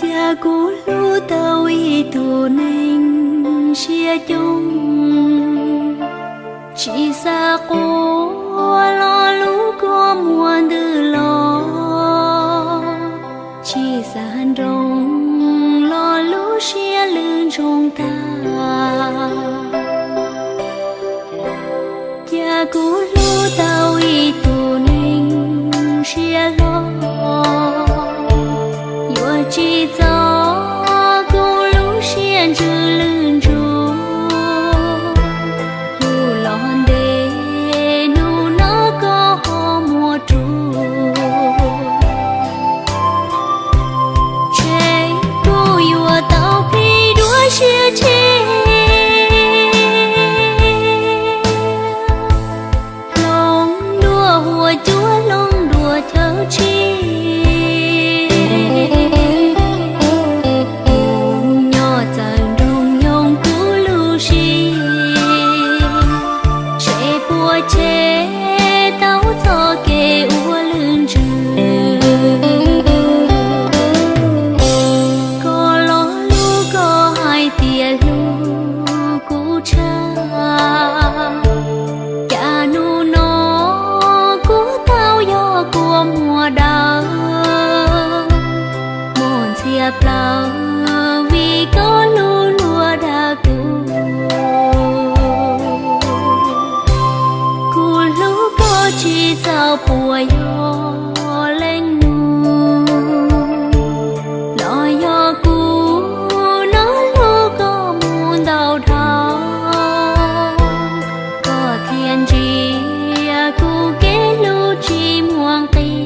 Cas kuv hlub tau ib tug neeg siab coob, tsis xav quaj los lub kua muag ntws los, tsis xav nroo los lub siab lwj ntsoog tag. Cas kuv hlub tau ib tug neeg siab hlob, yuav tsis txog kuv lub siab ntsws lwj ntsuag. Kuv los ntev hnub no koj ho muaj ruam, ntshe kuv yuav tau pib dua siab tshiab. Hloov dua huab cua, hloov dua chaw tshis, kuv nyob txawm nroo yoo kuv lub siab, ntshe puas tseg tau txoj kev ua lwj ntsws. Koj lo lus koj hais tias hlub kuv tshaj, cas hnub no kuv tau yog kua muag dawb, muaj ntxhias plaws vim koj lub luag dag kuv. Kuv hlub koj tsis txaus puas yog leej nus, los yog kuv no hlub koj mus ntau dhau, koj thiaj ntsia kuv kev hlub tsis muaj nqis.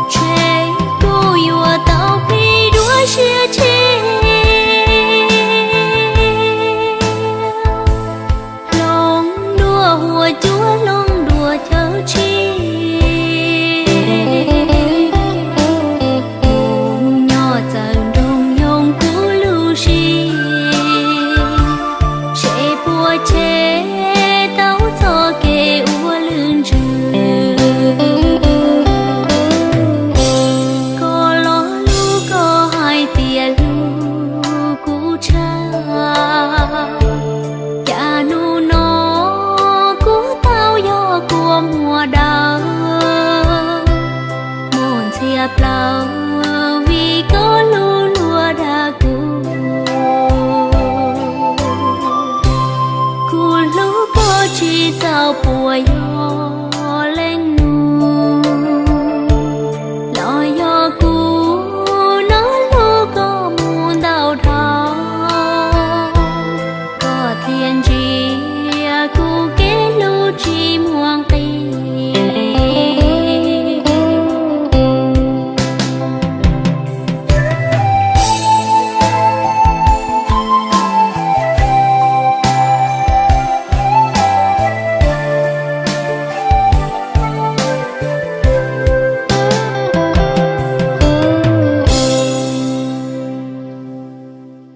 Ntshe kuv yuav tau pib dua siab tshiab, hloov dua huab cua, hloov dua chaw tshis, kuv nyob txawm nroo yoo kuv lub siab, ntshe puas tseg tau txoj kev ua lwj ntsws. Koj lo lus koj hais tias hlub kuv tshaj, cas hnub no kuv tau yog kua muag dawb, muaj ntxhias plaws vim koj lub luag dag kuv. Kuv hlub koj tsis txaus puas yog leej nus, los yog kuv no hlub koj mus ntau dhau, koj thiaj ntsia kuv kev hlub tsis muaj nqis.